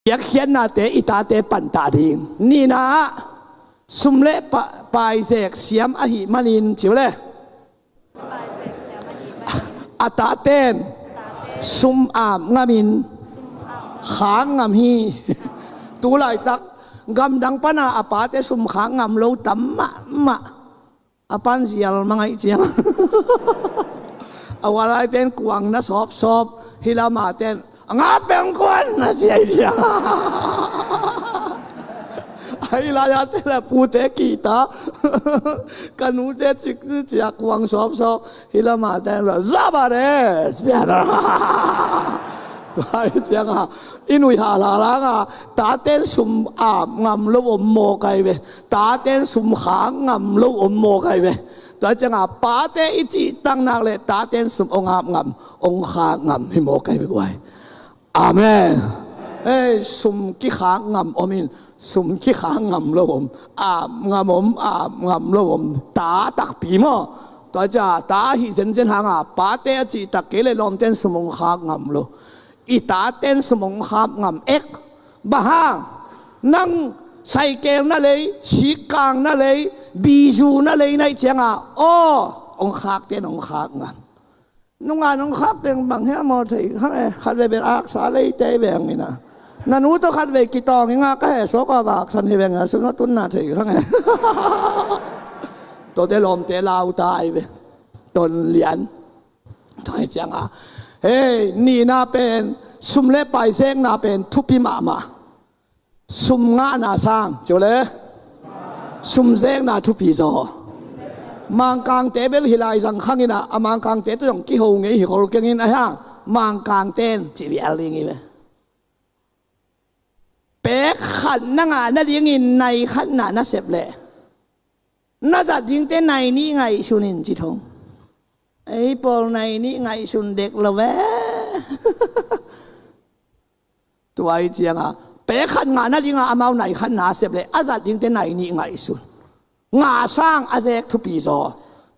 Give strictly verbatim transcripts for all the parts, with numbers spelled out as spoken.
Biakhiatnate i tate pantah ding. Nihna ah sum le pa- paizek siam ahih manin, ci uh le. A taten sum ap ngamin khak ngam hi. Tu laitak gamdang pana a pate sum khak ngam lo tam mahmah. A pan zial mangaih ciang a, a ualaiten kuang na sawpsawp, hi lama ten a nga peng kuan na ciai ciang a, a hi lai-a te la pute kihta, ka nute cik ciak kuang sawpsawp, hi lama ten la zaba de spiana. Tua hi ciang a, i nuih halhalanga, taten sum ap ngam lo om maw kai ve. Taten sum khak ngam lo om maw kai ve. Tua cianga pate i cihtaknak le taten sum ong ap ngam, ong khak ngam hi maw kai ve guai. Amen. Ei, sum kikhak ngam om in, sum kikhak ngam lo om, ap ngam om, ap ngam lo om, ta takpi maw. Tua cia ta ahi zenzen hanga pate a cihtak kei le lawmten sum ong khak ngam lo. I taten sum ong khak ngam ek. Bang hang? Nang saikel na lei, sikkang na lei, bizu na lei naih cianga aw, ong khakten ong khak ngam. Nunga nong khak teng bang hia maw thei khang e, khat veve aksa leite veng ina. Na nu tawh khat vei kitawng inga ka he sawka vaksan hi veng a sum na tunna thei khang e. Tuate lawmte lauta ai ve. Ton lian. Tua hi cianga, hei, nihna pen sum le paizekna pen thupi mahmah. Sum ngahna sang, cio le sum zekna thupi zaw. Mangkangte bel hi lai zang khangin a, a Mangkangte te zong kiho ngei hi khol kengin a hiang, Mangkangten ci vial ding hi ve. Pek khat na ngah nadingin nai khat na na sep leh na zat dingte nai nih ngaihsun in ci thong. Ei pawl nai nih ngaihsun dek lo ve. Tua hi cianga pek khat ngah nadinga amau nai khat na sep leh a zat dingte nai nih ngaihsun. Ngah sang a zek thupi zaw.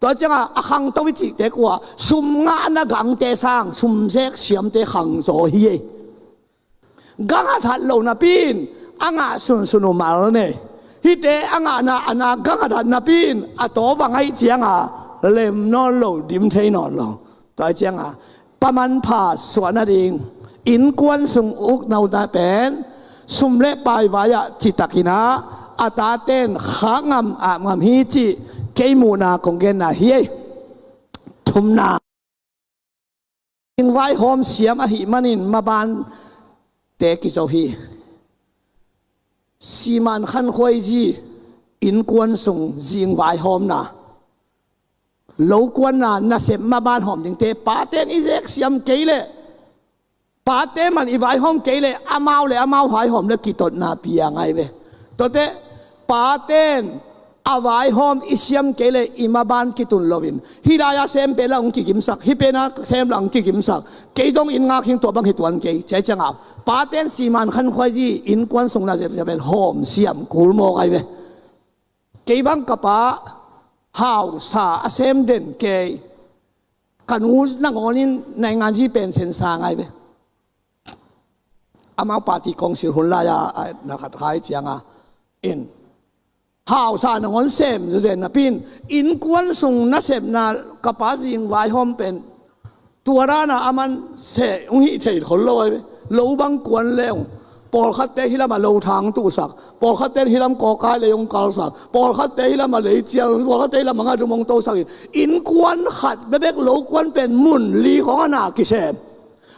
Tua cianga a khangto i cihte kua sum ngahna gangte sang sum zek siamte khang zaw hi ei. Gang a that lo napi in a ngah sunsun uh mal nei. Hihte a ngahna a na gang a that napi in a taw va ngaih cianga lem nawn lo, dim thei nawn lo. Tua hi cianga paman pha suah nading innkuan sung uknota pen sum le pai vai-ah citakin ah a taten khak ngam ap ngam hi cih kei muhna kong genna hi ei. Thumna, zingvaihawm siam ahih manin mabante kizo hi. Siman khankhuai zi, innkuan sung zingvaihawmna, lokuanna, nasep maban hawm dingte paten i zek siam kei leh, pate man i vaihawm kei leh amau le amau vaihawm le kitotna pia ngai ve. Tuate paten a vaihawm i siam kei leh i maban kitun loin hih lai-a sem pen la hong kigimsak, hih pen a sem la hong kigimsak, kei dong inn ngak hing tua bang hi tuan kei. Cia hi cianga paten siman khankhuai zi, innkuan sung nasep siam pen hawm siam kul maw ngai ve. Kei bang ka pa hausa a sem den kei. Ka nu nangawnin naingan zi pen sensa ngai ve. Amau party kongsil hun lai-a na khat khai cianga in hausa nangawn sem zuzen napi in innkuan sung nasepna ka pa zingvaihawm pen tua dana aman seh hong hih thei khol lo ai ve. Lo bang kuan le hong pawlkhatte hih lamah lo thang tuhsak, pawlkhatte hih lam kawkai lei hong kalsak, pawlkhatte hih lamah lei cial, pawlkhatte hih lamah ngadum hong tosak in innkuan khat bebek lo kuan pen mun li khawng a na kisem.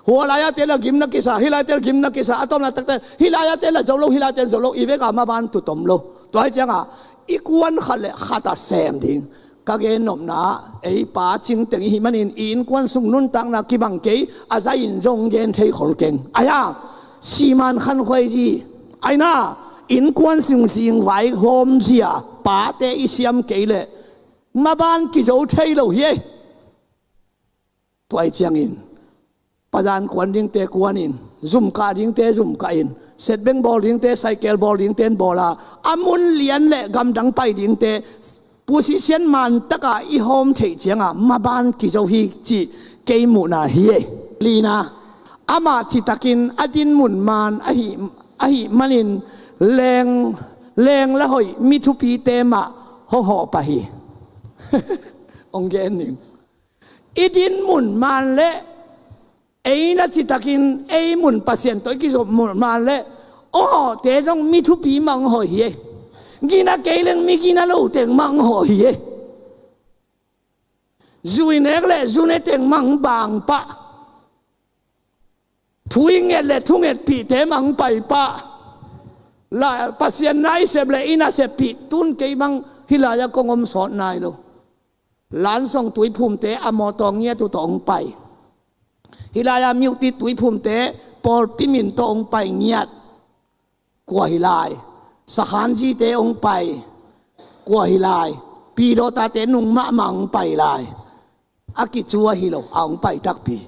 Hua lai-a te la gimna kisa, hih lai te la gimna kisa, a tomna takte hih lai-a te la zo lo, hih lai te zo lo, i veka maban tutom lo. Tua hi cianga i kuan khat le khat a sem ding. Ka gennopna ei pa cingteng i hih manin i innkuan sung nuntakna kibang kei, a zai in zong gen thei khol keng. Aia siman khankhuai zi, aina innkuan sung zingvaihawm zia pate i siam kei leh maban kizo thei lo hi ei. Tua hi ciangin pazan kuan dingte kuanin, zumkah dingte zumkahin, setbeng bawl dingte, saikel bawl dingte in bawla, a mun lian le gamdang pai dingte pusisian mantaka i hawm theih cianga maban kizo hi cih kei muhna hi ei. Lina, amah citakin a dinmun man ahi Ahih manin leng, leng la hoih mi thupite mah hong hawh pah hi. Hong gen ning. I din mun man leh, ei na citakin ei mun Pasian tawh i kizop mun man leh, aw, te zong mi thupi mah hong hawh hi ei. Gina kei leng mi gina lo teng mah hong hawh hi ei. Zui nek le zu ne teng mah hong bang pah. Thu i nget le thu ngetpihte mah hong pai pah. La, Pasian na i sep le i na seppih tun kei bang hih lai-ah kong om sawt nai lo. Lansong tuiphumte a mawtaw ngiat uh tawh hong pai. Hih lai-ah miuhtit tuiphumte pawlpi min tawh hong pai ngiat. Kua hi lai? Sakhanzite hong pai. Kua hi lai? Pidawtate nung mahmah hong pai lai. A kicu ahi lo a hong pai takpi.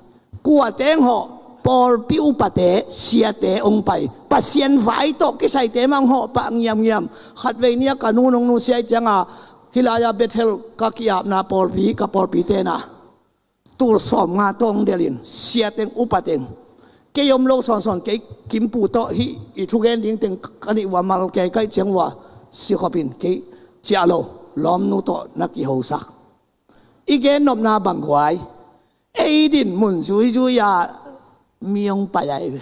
Kua teng hawh? Pawlpi upate, siate hong pai. Pasian vai tawh kisaite mah hong hawh pah ngiamngiam. Khatvei ni-a ka nu nong nusia ih cianga, hih lai-a Bethel ka ki-apna pawlpi, ka pawlpi tena tul sawmnga tawh hong delhin, siateng upateng. Kei om lo sawnsawn, kei kimpu tawh hih i thugen dingteng ka nih ua, mal kei kaih ciang ua sikhopin, kei ciah lo, lawmnu tawh na kihosak. I gennopna bang guai, ei din mun zuizui-a mi hong pai ai ve.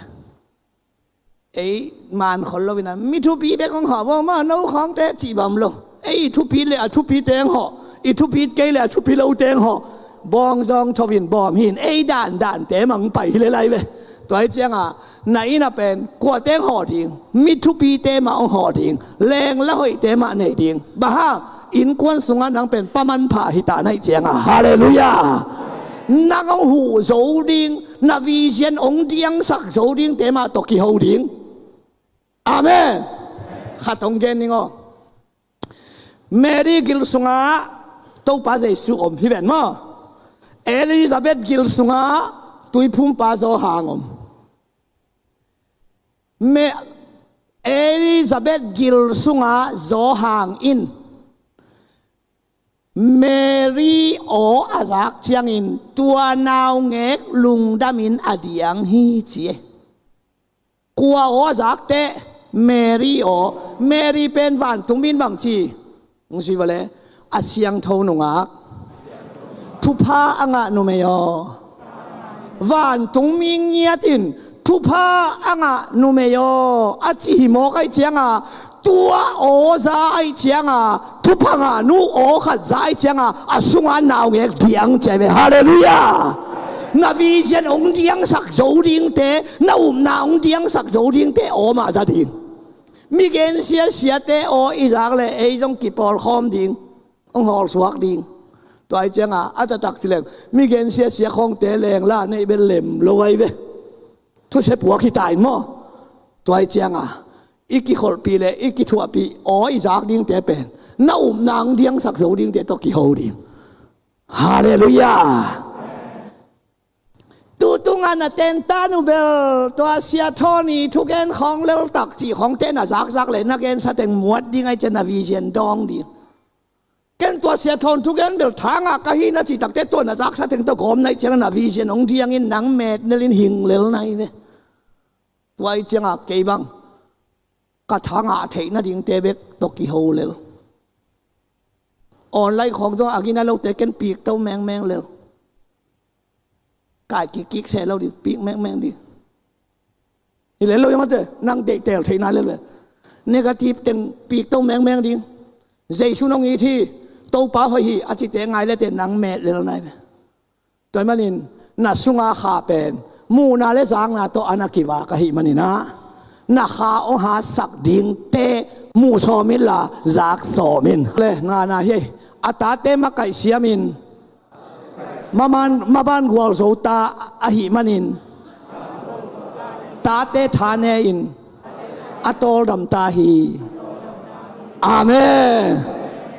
Ei man khol lo ina, mi thupi bek hong hawh, bawng mah no khawngte cih bam lo. Ei i thupit le a thupite hong hawh, i thupit kei le a thupi lote hong hawh. Bawng zawng thovin bawm hin, ei dan dante mah hong pai hi le lai ve. Tua hi cianga, na ina pen kuate hong hawh ding? Mi thupite mah hong hawh ding. Leng la hoihte mah nei ding. Bang hang? Innkuan sungah nang pen pamanpha hi ta na ih cianga, halleluiah. Nang hong huh zo ding, na vision hong diangsak zo dingte mah tawh kiho ding. Amen. Khat hong gen ning aw. Mary gil sungah Topa Jesu om hi ven maw. Elizabeth gil sungah tuiphumpa Zawhang om. Me, Elizabeth gil sungah Zawhang in Mary aw a zak ciangin tua naungek lungdamin a diang hi ci e. Kua aw a zak teh? Mary aw. Mary pen vantungmi in bang ci? Hong ci vale, a siangtho nungak, thupha a ngah numei aw. Vantungmi ngiat in thupha a ngah numei aw a ci hi mawk ahih cianga, tua aw za ahih cianga, thupha ngah nu aw khat za ahih cianga, a sunga naungek diang ci ai ve. Halleluiah. Na vision hong diangsak zo dingte, na upna hong diangsak zo dingte aw mah za ding. Mi gensia siate aw i zak le ei zong kipawlkhawm ding, hong hawlsuak ding. Tua ahih cianga a taktak ci leng, mi gensia sia khawngte lengla neih bel lem lo ai ve. Thusia puak hi ta in maw. Tua ahih cianga i kikholhpih le i kithuahpih aw i zak dingte pen na upna hong diangsak zo dingte tawh kiho ding. Halleluiah. Tutunga na tentan uh bel tua Sia Tony thugen khawng leltak cih khawngte na zakzak le na gensa teng muat ding ahih ciang na vision dawng ding. Ken tua Sia Tony thugen bel thangah ka hi na cih takte tua na zaksa teng tawh gawm na hih ciang na vision hong diangin nang met nelin hing lel na hi ve. Tua ahih cianga kei bang ka thangah theih nadingte bek tawh kiho lel. Online khawng zong a gina lote ken pikto mengmeng lel. Kai kikkik seh lo ding, pik mengmeng ding. Hi lel lo iamate nang deihtel theihna lel ve. Negative teng pikto mengmeng ding. Jesu nong it hi, Topa hoih hi a cite ngai lete nang met lel nai ve. Tua ahih manin na sunga kha pen muhna le zakna tawh a na kivak ahih maninah, na kha hong hatsak dingte muh sawm inla zak sawm in. Le ngana hi. A tate makaih siamin maban, maban gualzo ta ahih manin tate tha ne-in a tawldam ta hi. Amen.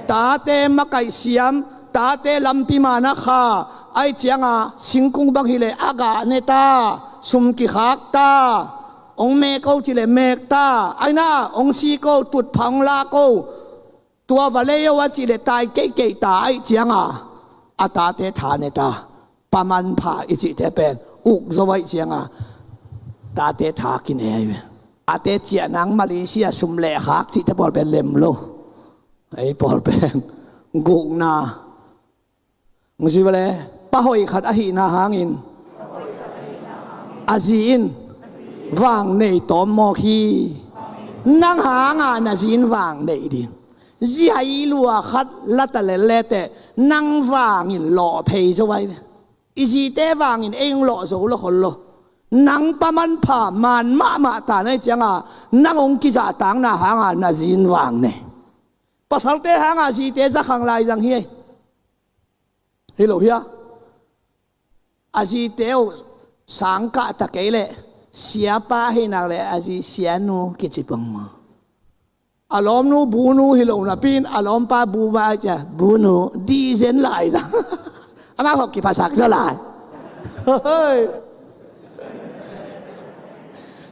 Tate makaih siam, tate lampi mana kha, ahih cianga singkung bang hileh a gah ne ta, sum kikhak ta, hong mek o cileh mek ta, aina hong sik o, tutphah hong lak o, tua va lei o a cihleh tai keikei ta ahih cianga a tate tha ne ta. Pamanpha i cihte pen uk zo ahih cianga tate tha kine ahi ve. Ate ciah nang Malaysia sum le khak cihte pawl pen lem lo. Ei pawl pen gukna. Ngzi vale, pa hoih khat ahihna hangin a zi in vang nei tawm mawk hi. Nang hanga na zi in vang nei ding. Zi hai lua khat lata lel leteh nang vangin lawh phei zo ai ve. I zite vangin ei hong lawh zo lo khol lo. Nang pa manpha man mahmah ta na hih cianga nang hong kizahtakna hanga na zi in vang nei. Pasalte hanga zite zakhang lai zang hi ei. Hi lo hia? A zite uh sangkah ta kei leh siapa hei nak leh a zi sianu kici pong maw? A lawmnu bunu hi lo napi in a lawmpa bu ba cia bunu dih zen lai zang. Amah hawk kiphasak zaw lai.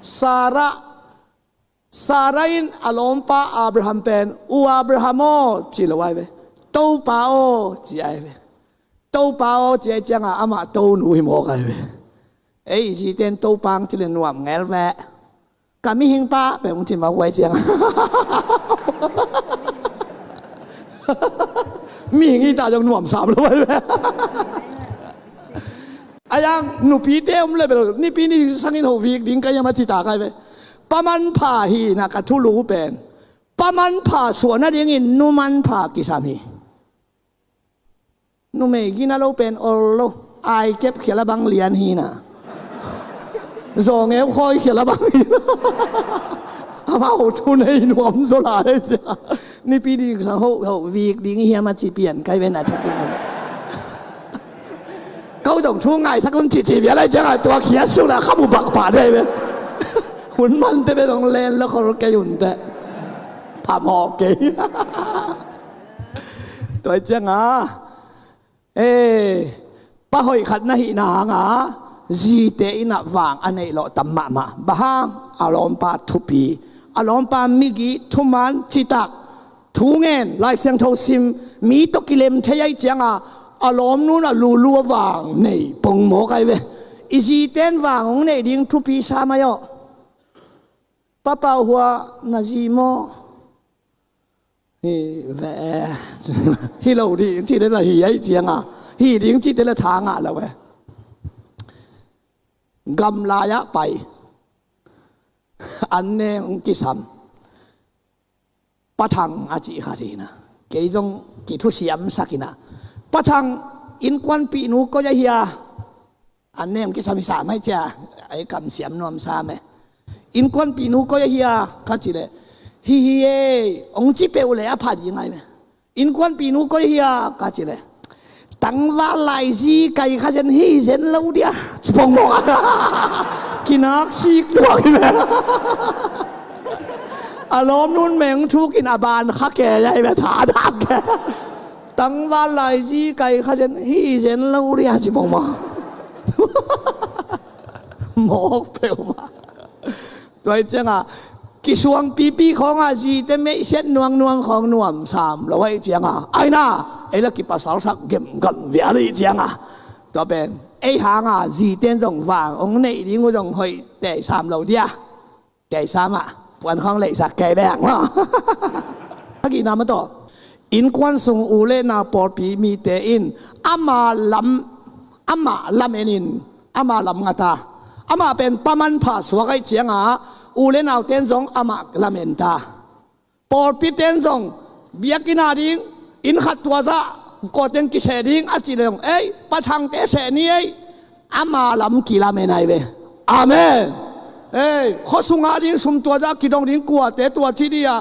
Sarah Sarah in a lawmpa Abraham pen, "U Abraham aw," ci lo ai ve. "Topa aw," ci ai ve. "Topa aw," ci ai cianga amah tonu hi mawk ai ve. Ei zite in Topa hong ci le nuam ngel ve. Ka mihingpa pen hong ci mawk ai cianga mihing hi ta zong nuam sam lo ai ve. Ayang nupite om le bel nipi ni sangin ho vik ding ka hiam a ci ta kai ve. Pa manpha hina ka thulu pen pa manpha suah nadingin nu manpha kisam hi. Numei gina lo pen ol lo. Ai kep khial a bang lian hina. Zawngeu khawi khial a bang hina. Amah ho thu nei nuam zaw lai cia. Nipi ding sang ho ho vik ding hiam a ci pian kai ve na thu kin. Ko zong thu ngaisak un cihcih bia lai cianga tua khiat suk le a kham uh bak pah dei ve. Hun mante ve dong len lo khol kei un teh. Phamawh kei. Tua cianga e pa hoih khat na hihna hanga zite in a vang a neih lawh tam mahmah. Bang hang? A lawmpa thupi, a lawmpa migi thuman citak thu ngen Lai Siangtho sim mi tawh kilem thei ai cianga a lawmnun a lulu a vang nei pong mawk ai ve. I zite in vang hong neih ding thupi sa mai aw. Papau hua na zi maw? Hi ve. Hi lo ding cite la hi ai cianga hi ding cite la tha ngah lo e. Gamlai ah pai an neng hong kisam. Pathang a cih khat hi na. Kei zong kithusiam sak hi na. Pathang innkuanpihnu koi a hia? An nem kisam hi sam hai cia. Ai kamsiam nuam sam e. Innkuanpihnu koi a hia ka ci le hi hi e. Hong ci peuh le a pha ding ai me. Innkuanpihnu koi a hia ka ci le tangval lai zi kai kha zen hi zen lo dia. Cipong mawk a kinak sik tuak hi me. A lawmnun meng thukin a ban kha ke ya hi me tha dak ke. Tangval lai zi kai kha zen hi zen lo dia cipong mawk. Mawk peuhmah. Tua hi cianga kisuang pipi khawnga zite meihsiat nuangnuang khawng nuam sam lo ahi cianga aina ei la kipasalsak gemgam vial hi cianga tua pen ei hanga zite in zong vang hong neih ding uh zong hoih tei sam lo dia. Kei sam ah puan khawng leihsak kei dek maw? A gihna mah tawh innkuan sung u le nau pawlpi mite in ama lam amah lamen in amah lam ngata. Amah pen paman pha suak aih cianga u le nauten zong amah lamen ta. Pawlpiten zong biakinn a ding inn khat tuazah kuateng kiseh ding a cih le zong ei pathangte seh ni ei. Ama lam kilamen ai ve. Amen. Ei khuasunga ding sum tuazah kidong ding kuate tua ci dia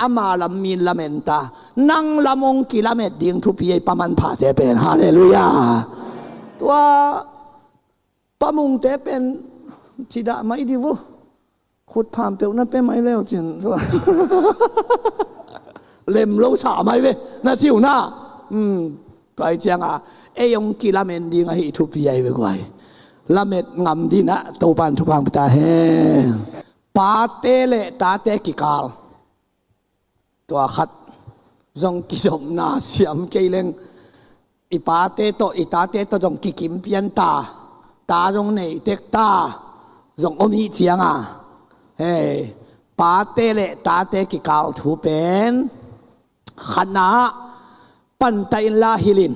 ama lam min lamen ta. Nang lam hong kilamet ding thupi ei paman phate pen halleluia. Tua pamungte pen cidah mai di vu. Khut pham peuh na pe mai leu cin lem lo sa mai ve na ciu na. Tua aih cianga ei hong kilamen ding ahi thupi ahi ve guai. Lamet ngam dinah Topan thupha hong pia ta hen. Pate le tate kikal tua khat zong kizopna siam kei leng i pate tawh i tate tawh zong kikim pian ta. Ta zong nei tek ta zong om hi cianga hei pate le tate kikal thu pen khatna ah pantah inla hilh in.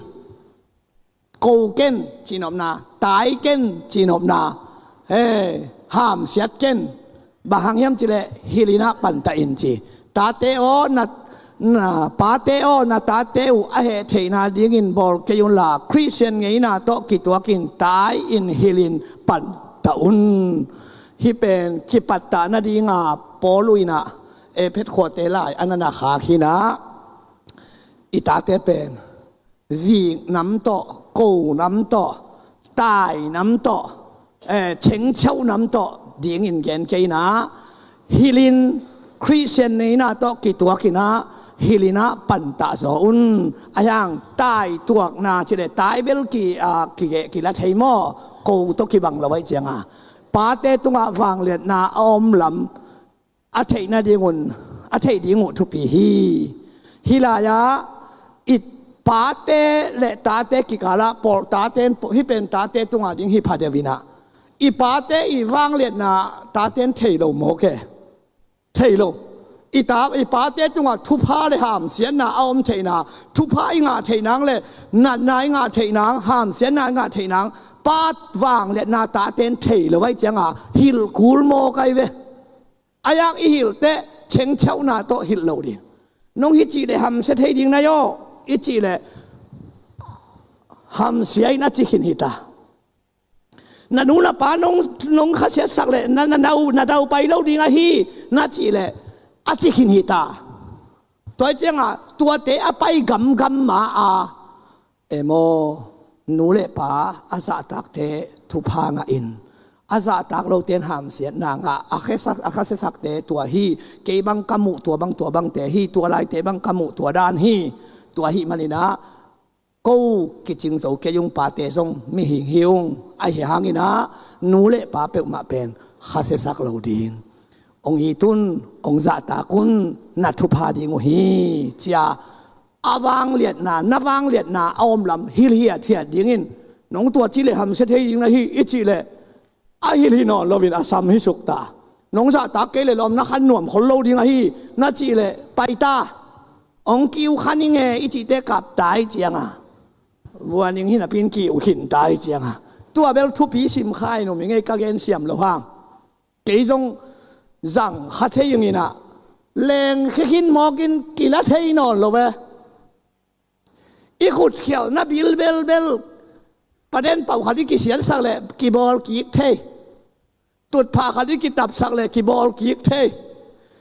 Ko ken cihnopna, tai ken cihnopna, he, hamsiat ken. Bang hang hiam cih leh hilh in ah pantah in ci. Tate aw, na, na pate aw, na tate uh a heh theihna dingin bawl kei unla, Khristian ngeina tawh kituakin tai in hilh in pantah un. Hih pen kipattah nadinga Paul uh in ah Efesa khuate lai a na na khak hi in ah, i tate pen vik nam tawh, ko nam tawh, tai nam tawh, eh, chengcheuh nam tawh dingin gen kei in ah, hilh in, Khristian ngeina tawh kituak in ah, hilh in ah pantah zaw un. Ahi hang tai tuakna cih leh tai bel ki, ah, kigeh kila thei maw, ko tawh kibang lo ahih ciangin, pate tungah vangliatna a om lam a theih nadingun, a theih ding uh thupi hi. Hih lai-ah i pate le tate kikalah pawl, tate in, hih pen tate tunga ding hi phadeuh in ah, i pate i vangliatna tate in thei lo mawk e. Thei lo. I ta, i pate tungah thupha le hamsiatna a om theihna, thupha i ngah theih nang le natna i ngah theih nang, hamsiatna i ngah theih nang, pa vangliatna tate in thei lo ahih ciangin hilh kul mawk ahi ve. Ahi hang i hilh teh chengcheuhna tawh hilh lo ding. Nong hih cih leh hamsia thei ding na hi aw, i cih leh hamsia in a ci khin hi ta. Na nu na pa nong, nong khasiatsak leh na, na, na, na dau pai lo ding ahi na cih leh a ci khin hi ta. Tua ahih ciangin tuate a pai gamgam ma-a, em aw, nu le pa a zahtakte thupha ngah in, a zahtak lote in hamsiatna ngah, a khesak, a khasiasakte tua hi, kei bang ka muh tua bang, tua bangte hi, tua laite bang ka muh tua dan hi, tua ahih manin ah, ko kicing zo kei ung, pate zong mihing hi ung, ahi hangin ah nu le pa peuhmah pen khasiasak lo ding. Hong it un, hong zahtak un, na thupha ding uh hi, ci-a a vangliatna, na vangliatna a om lam hilh hiathiat dingin, nong tua cih leh hamsia thei ding na hi i cih leh, a hilh hi nawn loin a sam hi suk ta. Nong zahtak kei leh lawm na khan nuam khol lo ding ahi na cih leh pai ta. Hong kiu khan ing e i cihte kap ta ahih ciangin, vuaning hi napi-in kiu khin ta ahih ciangin, tua bel thupi sim kha in um ing ei, ka gen siam loh hang. Kei zong zang kha thei ing in ah, leng khia khin mawk in kila thei nawn lo ve. I khutkhialhna bil belbel, paden pau khat i kisiansak leh kibawl kik thei. Tutphah khat i kitapsak leh kibawl kik thei.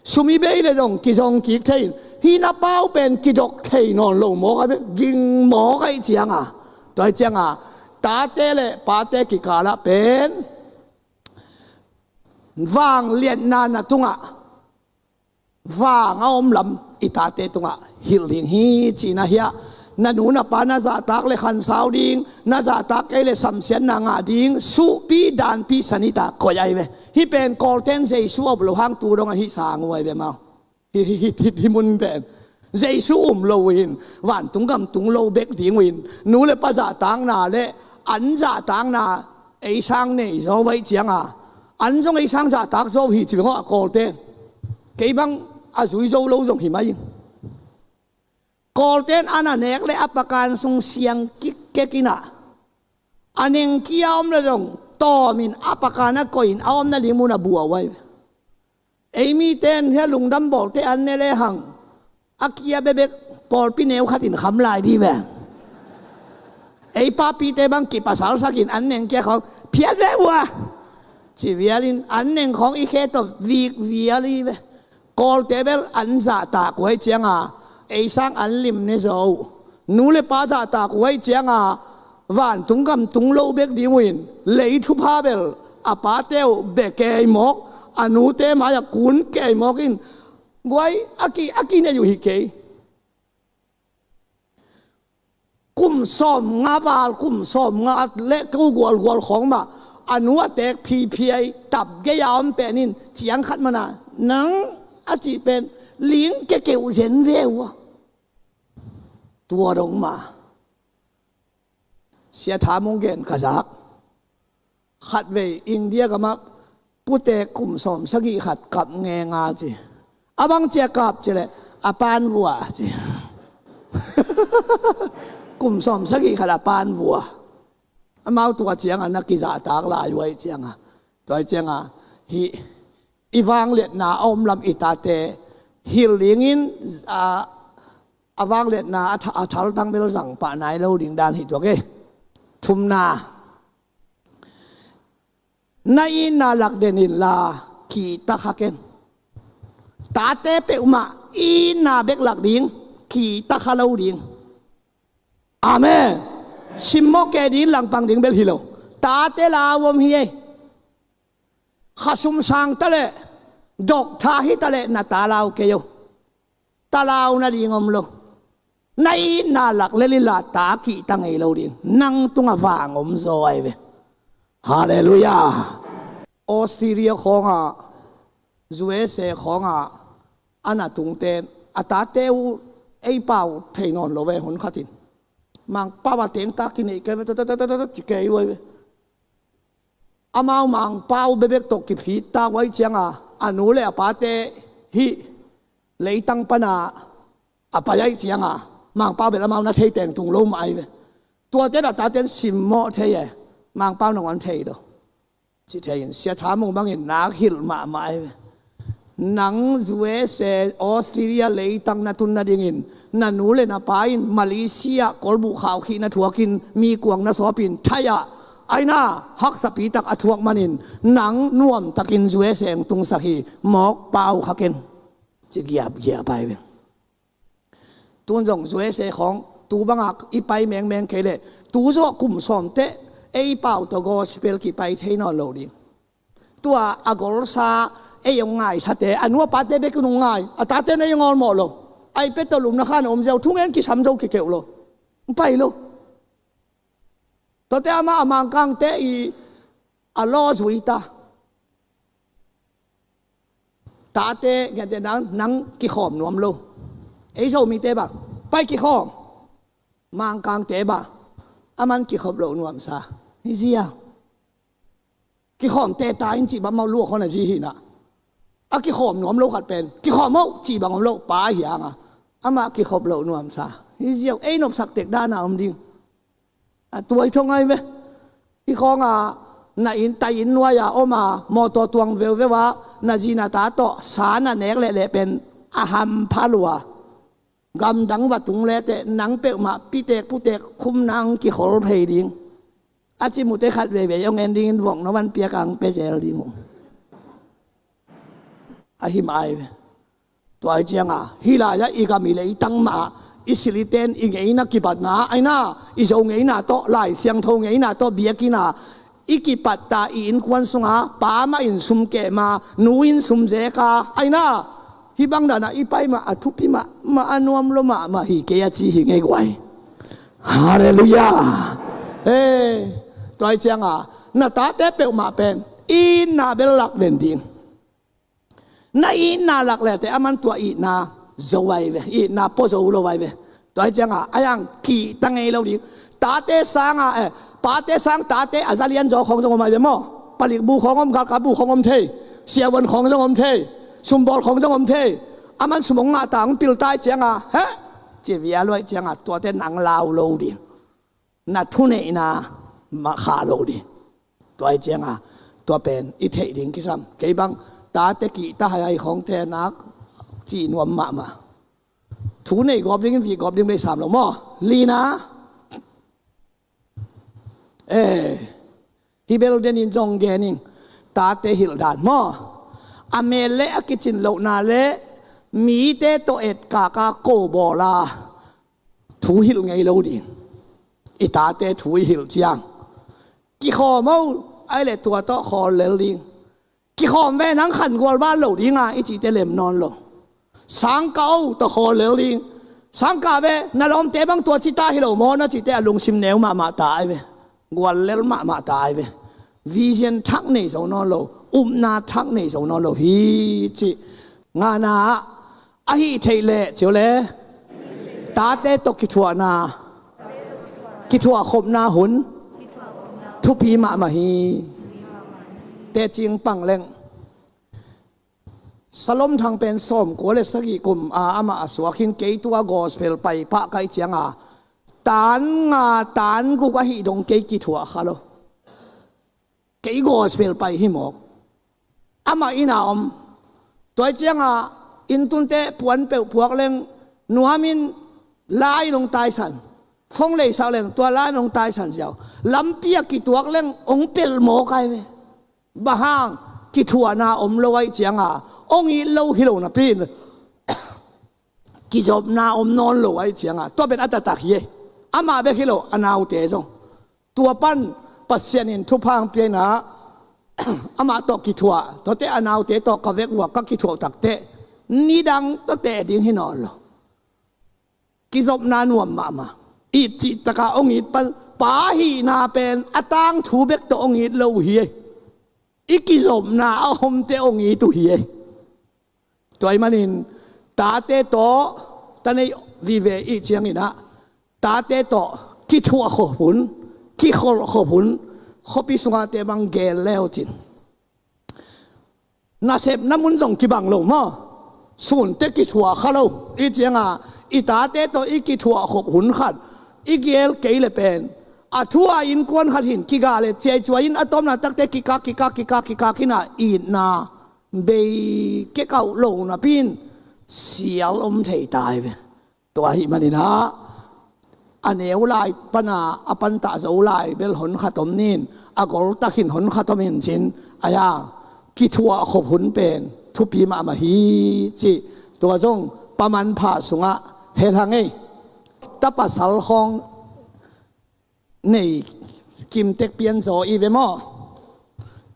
Sum i bei leh zong kizong kik thei. Hih na pau pen kidok thei nawn lo mawk a, ging mawk ahih ciangin. Tua ahih ciangin tate le pate kikalah pen vangliatna na tungah vang a om lam i tate tungah hilh ding hi, cihna hi a. Na nu na pa na zahtak leh khansau ding, na zahtak kei leh samsiatna ngah ding, suhpi danpi sanita koih ahi ve. Hih pen Kawlte'n Jesu a up loh hang tu dong ahi sang uh ahi ve maw. Hih, hih, hih, hih, hih mun pen Jesu um lo uh in, vantung gam tung lo bek ding uh in, nu le pa zahtakna le an zahtakna ei sang nei zaw uh ahih ciangin, an zong ei sang zahtak zaw uh hi ci veng aw a Kawlte'n. Kei bang a zui zo lo zong hi mai ing. Kawlte'n an a nek leh a pakan sung siang kikkek in ah, a nengkia om leh zong tawmin a pakan a koih in a omna ding mun a bua uh ahi. Ei mite'n hia lungdam bawlte an ne lehang, a kia bekbek pawlpi neu khat in kham lai dih ve. Ei papite bang kipasalsakin an nengkia khawng phiat ve uh a, ci vialin an neng khawng i khe tawh vik vial hi ve. Kawlte bel an zahtak uh ahih ciangin ei sang an lim ne zaw uh. Nu le pa zahtak uh ahih ciangin vantung gam tung lo bek ding uh in, lei thupha bel a pate uh bia kei mawk, a nute mai-ah kun kei mawk in, guai a ki, a kinei uh hi kei. Kum sawmnga val, kum sawmnga le ko gualgual khawng mah a nu a teek phiphiai tap gei-a om pen in ciang khat mana nang a cih pen ling kekeuh zen ve uh a. Tua dong mah Sia Tha Mung gen ka zak. Khatvei India gamah Putek kum sawm sagih khat kap ngenga ci. A bang cia kap ci leh a pan vua ci. Kum sawm sagih khat a pan vua. Amau tua cianga na kizahtak lai uh aih cianga, tua aih cianga hih i vangliatna a om lam i tate hilh dingin a, a vangliatna a tha-, a thaltang bel zang pah nai lo ding dan hi tuak e. Thumna, na itna lak den inla kihta kha ken. Tate peuhmah itna bek lak ding, kihta kha lo ding. Amen. Simmawh keh ding langpang ding bel hi lo. Tate lau om hi ei. Khasum sang taleh, dok tha hi taleh na ta lau kei o. Ta lau nading om lo. Na itna lak lel inla ta kihta ngei lo ding. Nang tungah vang om zaw ahi ve. Halleluiah. Australia khawngah, U S A khawngah a na tungten a tate uh ei pau thei nawn lo ve hun khatin. Mangpau a tengtak kinei kei ve, ta, ta, ta, ci kei uh ahi ve. Amau Mangpau bebek tawh kifit tak uh aih cianga a nu le a pate hih leitang pana a pai aih cianga Mangpau bel amau na thei teng tung lo mah ahi ve. Tuate na taten simmawh thei e. Mangpau nangawn thei lo. Ci thei in Sia Tha Mung bangin nak hilh mahmah ahi ve. Nang U S A, Australia leitang na tun nadingin na nu le na pa in Malaysia kolbuh khaukhih na thuakin mi kuang na sawpin Thai ah aina haksapi tak a thuak manin nang nuamtakin U S A hong tungsak hi. Mawk pau kha ken. Ci giapgiap ahi ve. Tun zong U S A khawng tu bangah i pai mengmeng kei leh tu zawh kum sawm teh ei pau tawh gospel kipai thei nawn lo ding. Tua a golsa ei hong ngaisate a nu a pate bek in hong ngai, a taten ei hong awlmawh lo. Ai pia tawh lumna khan a om ziau, thungen kisam zo kikeuh lo. Hong pai lo. Tuate amah a Mangkangte i a law zui ta. Tate, ngiante nang, nang kikhawm nuam lo. Ei Zomite bang pai kikhawm. Mangkangte bang a man kikhop loh nuamsa. Hi zia. Kikhawm teta in cih bang mau luak hon a zi hi na. A kikhawm nuam lo khat pen kikhawm oh cih bang om lo pa hi hanga. Amah kikhop loh nuamsa. Hi zia, ei nopsak tek dana om ding. A tuai thong ai ve. Hi khawnga na inn, tai inn nuai-a om a mawtaw tuang veuveu a na zi na ta tawh sa na nek lehleh pen a hampha lua. Gamdang va tung leteh nang peuhmah pitek putek khum nang kikhol phei ding. A cimute khat veivei hong en dingin vok na van piak ang pe zel ding uh. A him ai ve. Tua ai cianga hih lai-ah i gam i leitang mah i siliten i ngeina kibatna aina i Zo ngeina tawh, Lai Siangtho ngeina tawh, biakina i kipatta i innkuan sunga pa mah in sum kehma, nu in sum zeka aina hih bang dana i pai mah a thupi mahmah, a nuam lo mahmah hi kei a ci hi ngei guai. Halleluiah. He, tua ai cianga na tate peuhmah pen itna bel lak den ding. Na itna lak lete a man tua itna zo ai ve, itna pua zo lo ai ve. Tua ai cianga a yang kihta ngei lo ding. Tate sanga, eh, pate sang tate a zalian zaw khawng zong om ai ve maw. Palikbu khawng om, galkapbu khawng om thei. Siavuan khawng zong om thei. Sumbawl khawng zong om thei. A man sum hong ngahta hong pilta ai cianga he, ci via luai cianga tuate nang lau lo ding. Na thuneihna mah kha lo ding. Tua ai cianga tua pen i theih ding kisam. Kei bang tate kihta hai ai khawngte nak cih nuam mahmah. Thu nei gawp dingin vih gawp ding bei sam lo maw? Lina. Eh, hi bel denin zong genin tate hilh dan maw? A mel le a kicin lohna le mite tawh etkaka ko bawla thu hilh ngei lo ding. I tate thu i hilh ciang kikhawm oh ai le tua tawh khawl lel ding. Kikhawm ve nang khan gualbal lo dinga i cihte lem nawn lo. Sangkah oh tawh khawl lel ding. Sangkah ve na lawmte bang tua cita hi lo maw na cihte a lungsim neu mahmah ta ai ve. Gual lel mahmah ta ai ve. Vision thak nei zo nawn lo. Upna thak nei zo nawn lo hi cih. Ngana ah ahi theih leh ciu le tate tawh kithuahna, kithuah khopna hun thupi mahmah hi. tecing pang leng. Salom Thang pen sawmkua le sagih kum a amah a suak in kei tua gospel pai pah ka hih cianga tan nga tan guk ahi dong kei kithuah kha lo. Kei gospel pai hi mawk. Amah inn a om. Tua hih cianga inn tunte puan peuh puak leng nuamin lai nong taisan. Phone leisak leng tua lai nong taisan ziau. Lampi a kituak leng ong pelh mawk ai ve. Bang hang? Kithuahna om lo ahih cianga ong it lo hi lo napi in kizopna om nawn lo ahih cianga tua pen a taktak hi e. Amah bek hi lo, a naute zong. Tua pan Pasian in thupha hong pia in ah amah tawh kithuah, tuate a naute tawh ka vek uh a ka kithuah uh takteh nidang tawh teh ding hi nawn lo. Kizopna nuam mahmah. It cih taka ong it pan, pa hihna pen a tangthu bek tawh ong it lo uh hi e. I kizopna a omte ong it uh hi e. Tua ahih manin tate tawh, ta nei vive i hih ciangin ah tate tawh kithuah khop hun, kikholh khop hun, khuapi sungahte bang gel le uh cin. Nasepna mun zong kibang lo maw? Sunte kithuah kha lo. I hih cianga i tate tawh i kithuah khop hun khat i gel kei le pen a thu a innkuan khat hin kiga le ciaicuai in a tawpna takte kikak, kikak, kikak, kikak in ah itna bei kekauh lo napi in sial om thei ta ai ve. Tua ahih manin ah a neu lai pana a pantah zo lai bel hon khat om nin, a goltak hin hon khat om in cin, aia kithuah khop hun pen thupi mahmah hi cih tua zong pa manpha sungah hel hang ei. Ta pasal khawng nei kimtek pianzaw i ve maw?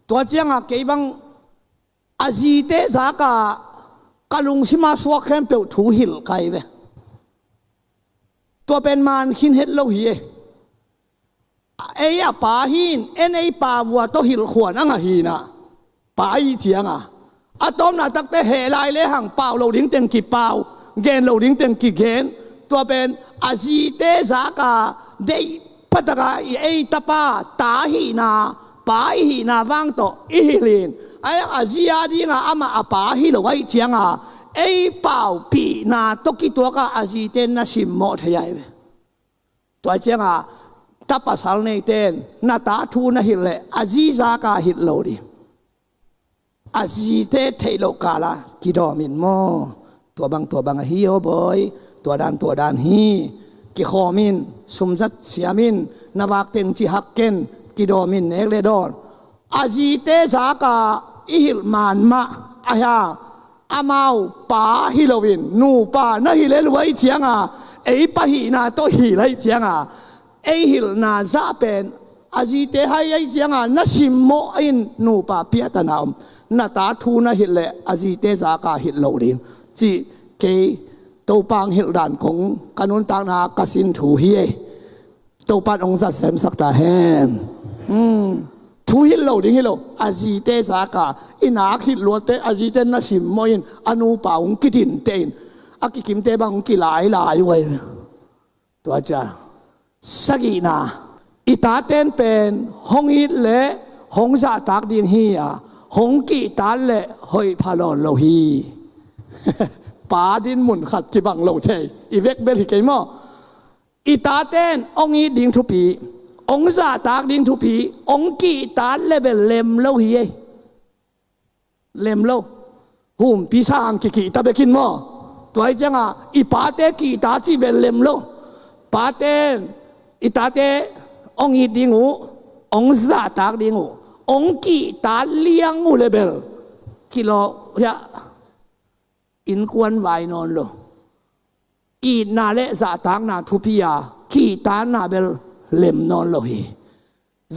Tua ciangah kei bang a zite zakah ka lungsima suak khempeuh thu hilh ka hi ve. Tua pen man khin het lo hi e. Ei a pa hi in, en ei pa vua tawh hilh khuan a ngah hi in ah pa i hih cianga a tawpna takte heh lai lehang pau lo ding teng kipau, gen lo ding teng kigen. Tua pen a zite zakah deih phataka i ei tapa ta hihna, pa i hihna vang tawh i hilh in, a, a zi a dinga amah a pa hi lo ahih cianga ei paupihna tawh kituaka a zite na simmawh thei ai ve. Tua ahih cianga ta pasal neite in na ta thu na hilh leh a zi zaka hilh lo ding. A zite theih loh kala kidawm in maw? Tua bang, tua bang ahi aw bawi. Tua dan, tua dan hi. Kikhawm in, sumzat siam in, na vak teng ci hak ken, kidawm in nek le dawn. A zite zakah i hilh man mah ahi a, amau pa hi loin nupa na hi lel uh ahih cianga ei pa hihna tawh hilh ahih cianga ei hilhna zah pen a zite hai ahih cianga na simmawh in nupa piatana om. Na ta thu na hilh leh a zite zaka hilh lo ding cih kei Topa hong hilh dan kong ka nuntakna ka sin thu hi ei. Topa in hong zat semsak ta hen. Thu hilh lo ding hi lo, a zite zaka i nak hilh luatte a zite na simmawh in a nupa hong kidinte in a kikimte bang hong kilailai uh ei. Tua cia sagihna, i taten pen hong it le hong zahtak ding hi a, hong kihtat le hoih pha lawn lo hi. Pa din mun khat kibang lo thei, i vek bel hi kei maw? I taten hong it ding thupi, hong zahtak ding thupi, hong kihtat le bel lem lo hi ei. Lem lo. Humpi sang kikihta bekin maw? Tua ahih cianga i pate kihta cih bel lem lo. Paten i tate hong it ding uh, hong zahtak ding uh, hong kihtat liang uh le bel kilawh hiah innkuan vai nawn lo. Itna le zahtakna thupi a, kihtatna bel lem nawn lo hi.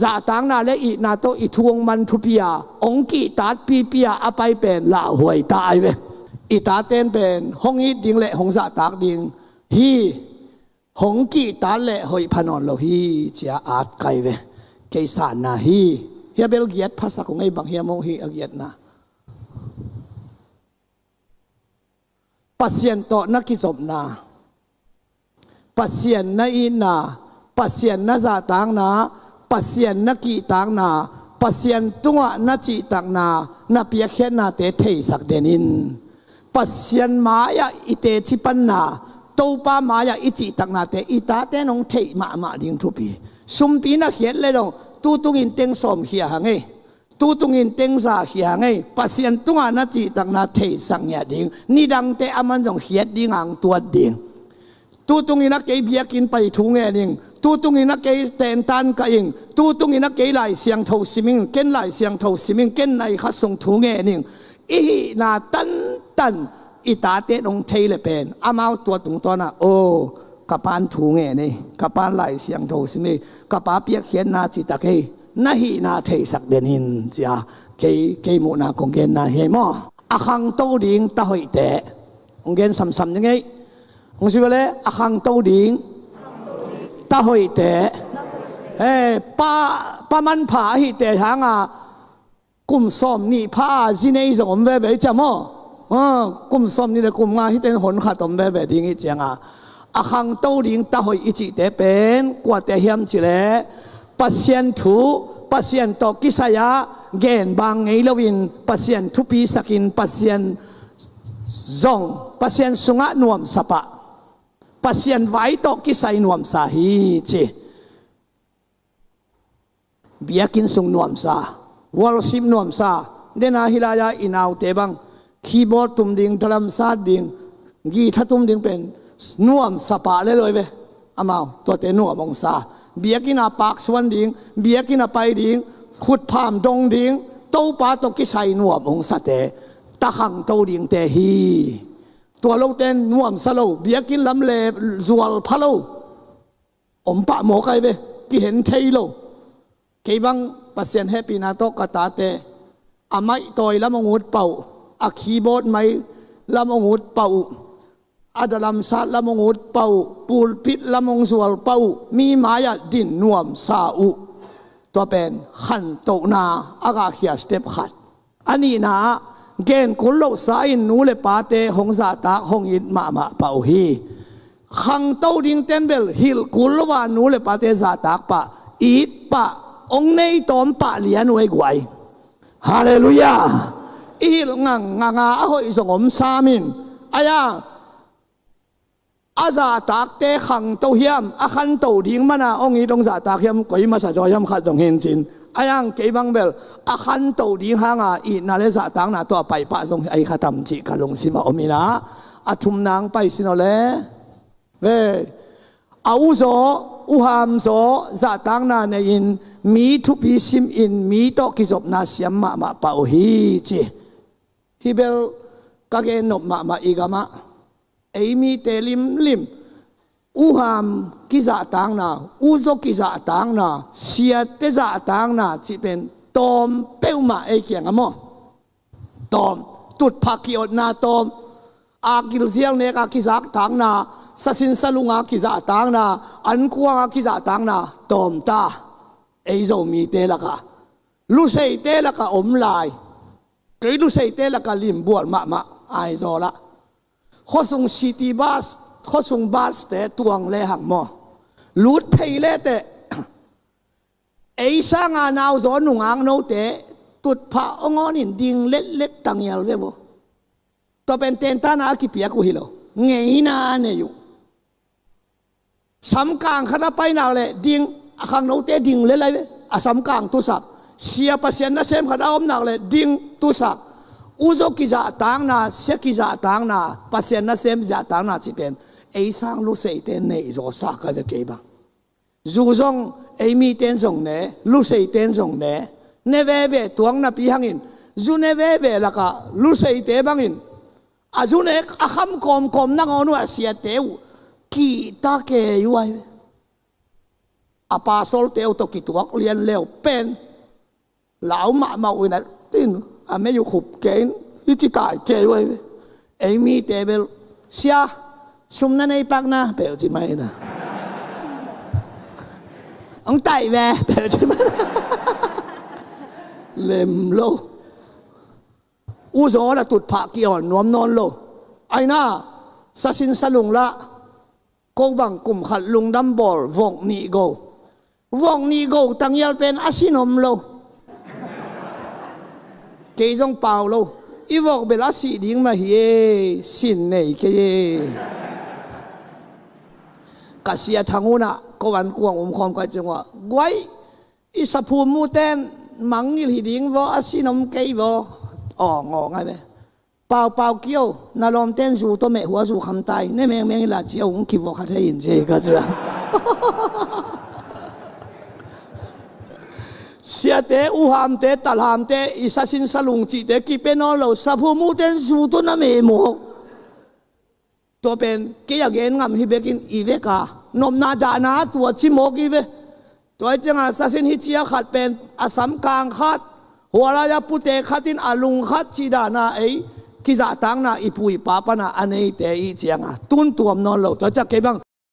Zahtakna le itna tawh i thu hong man thupi a, hong kihtat pipi a, a pai pen lauhuai ta ai ve. I taten pen hong it ding le hong zahtak ding hi. Hong kihtat le hoih pha nawn lo hi, cia at kai ve. Kei sanna hi. Hia bel giat phasak uh ngei bang hiam uh hi a giatna. Pasian tawh na kizopna, Pasian na itna, Pasian na zahtakna, Pasian na kihtakna, Pasian tungah na cihtakna, na piakkhiatnate theisak den in. Pasian mai-ah i teci panna, Topa mai-ah i cihtaknate i tate in hong theih mahmah ding thupi. Sumpi na khiat le dong, tu tungin teng sawm khia hang ei. Tu tungin teng za khia hang ei. Pasian tungah na cihtakna theisak ngiat ding. Nidangte aman zong khiat ding, ang tuat ding. Tu tungin a kei biakinn pai thu ngen ing. Tu tungin a kei tentan kah ing. Tu tungin a kei Lai Siangtho sim ing. Ken Lai Siangtho sim ing. Ken nai khat sung thu ngen ing. I hihna tantan i tate in hong thei le pen, amau tua tungtawn ah, "Aw, ka pa'n thu ngen ei, ka pa'n Lai Siangtho sim ei, ka pa piakkhiatna citak ei, na hihna theisak den in," ci-a kei, kei muhna kong genna hi ei maw. A khangto ding ta hoihte hong gen samsam ding ei. Hong si vele, a khangto ding ta hoihte, eh, pa, pa manpha ahihte hanga kum sawm nih pha a zi nei zong om veve i ci a maw. Ah, kum sawm nih le kum nga hite in hon khat om veve ding i ci anga, a khangto ding ta hoih i cihte pen kuate hiam cih leh, Pasian thu, Pasian tawh kisai-a gen bang ngei loin, Pasian thupisakin, Pasian zong, Pasian sungah nuamsa pah, Pasian vai tawh kisai nuamsa hi ci. Biakinn sung nuamsa, worship nuamsa, dena hih lai-a i naute bang keyboard tum ding, drum sat ding, guitar tum ding pen nuamsa pah le lo ei ve. Amau tuate nuam hong sa. Biakinn a paksuan ding, biakinn a pai ding, khutpham dong ding, Topa tawh kisai nuam hong sate, ta khangto dingte hi. Tua lote in nuamsa lo, biakinn lam le zual pha lo. Om pah mawk ai ve, kihen thei lo. Kei bang Pasian hehpihna tawh ka tate, a maihtawi lam hong ut pah uh, a keyboard mai lam hong ut pah uh, a drum sat lam hong ut pah uh, pulpit lam hong zual pah uh, mi mai-ah din nuamsa uh. Tua pen khantohna a gahkhia step khat. A nihna ah, gen kul lohsa in nu le pate hong zahtak, hong it mahmah pah uh hi. Khangto dingte in bel hilh kul lo a nu le pate zahtak pah, it pah, hong nei tawm pah lian uh ei guai. Halleluiah. I hilh ngangngang a, a hoih zong om sam in. Ai-a, a zahtakte khangto hiam, a khanto ding mana hong it hong zahtak hiam, koi masa zaw hiam khat zong hi in cin. Ai-a, kei bang bel a khanto ding hanga itna le zahtakna tawh a paipah zong hi ai kha tam cih ka lungsim ah om in ah, a thumna hong pai sin aw le. Ve, a uzaw, uham zaw zahtakna nei-in, mi thupi simin, mi tawh kizopna siam mahmah pah uh hi ci. Hih bel ka gen nop mahmah i gamah. Ei mite limlim, uham kizahtakna, uzaw kizahtakna, siate zahtakna cih pen tawm peuhmah ei kiangah maw. Tawm, tutphah ki-otna tawm, akgil zial neka kizahtakna, sasin salunga kizahtakna, ankuanga kizahtakna tawm ta. Ei Zomite lakah, Luseite lakah om lai. Kei Luseite lakah limbual mahmah Aizawl ah. Khuasung city bus, khuasung bus te tuang lehang maw, lut phei leteh, ei sanga nauzaw nungak note tutphah hong awnin ding letlet tangial ve maw. Tua pen tentana a kipiak uh hi lo, ngeina a nei uh. Samkang khat a pai nak leh ding, a khangnote ding le lai ve, a samkang tusak. Sia Pasian nasem khat a om nak leh ding, tusak. Uzaw kizahtakna, sia kizahtakna, Pasian nasem zahtakna cih pen ei sang Luseite neih zaw sa ka ve kei bang. Zu zong ei mite in zong ne, Luseite in zong ne. Ne veve tuang napi hangin, zu ne veve lakah Luseite bangin a zu ne a kham kawmkawm nangawn uh a siate uh kihta kei uh ai. A pasolte uh tawh kituak lian leu pen lau mahmah uh in a tin, a mei uh khup kei in, i ci tai kei uh ai ve. Ei mite bel, "Sia, sum na nei pakna," peuh ci mai na. "Hong taih ve," peuh ci mai na. Lem lo. Uzaw la tutphah ki-awn nuam nawn lo. Aina, sasin salung lah, ko bang kum khat lungdam bawl vok nih go. Vok nih go tangial pen a sin om lo. Kei zong pau lo. I vok bel a sih ding mah hi e, sin nei kei e. Ka sia Thang Un ah ko an kuang umkhawm kai ciang uh ah, guai, i saphum muten mangngilh hi ding vaw, a sin om kei vaw. Aw, ngawng ai ve. Pau pau kio, na lawmten zu tawh meh hua zu kham tai, ne mengmeng i la cia ung kivua kha thei in ci ka cia. Siate, uhamte, talhamte, i sasin salung cihte kipia nawn lo, saphum muten zu tawh na meh maw. Tua pen kei a gen ngam hi bekin i vek a, nopna dahna tua ci mawk i ve. Tua hi cianga sasin hi cia khat pen a samkang khat, hua lai-a pute khat in a lung khat cih dahna ei kizahtakna i pu i pa pana a neite i cianga tun tuam nawn lo. Tua ciang kei bang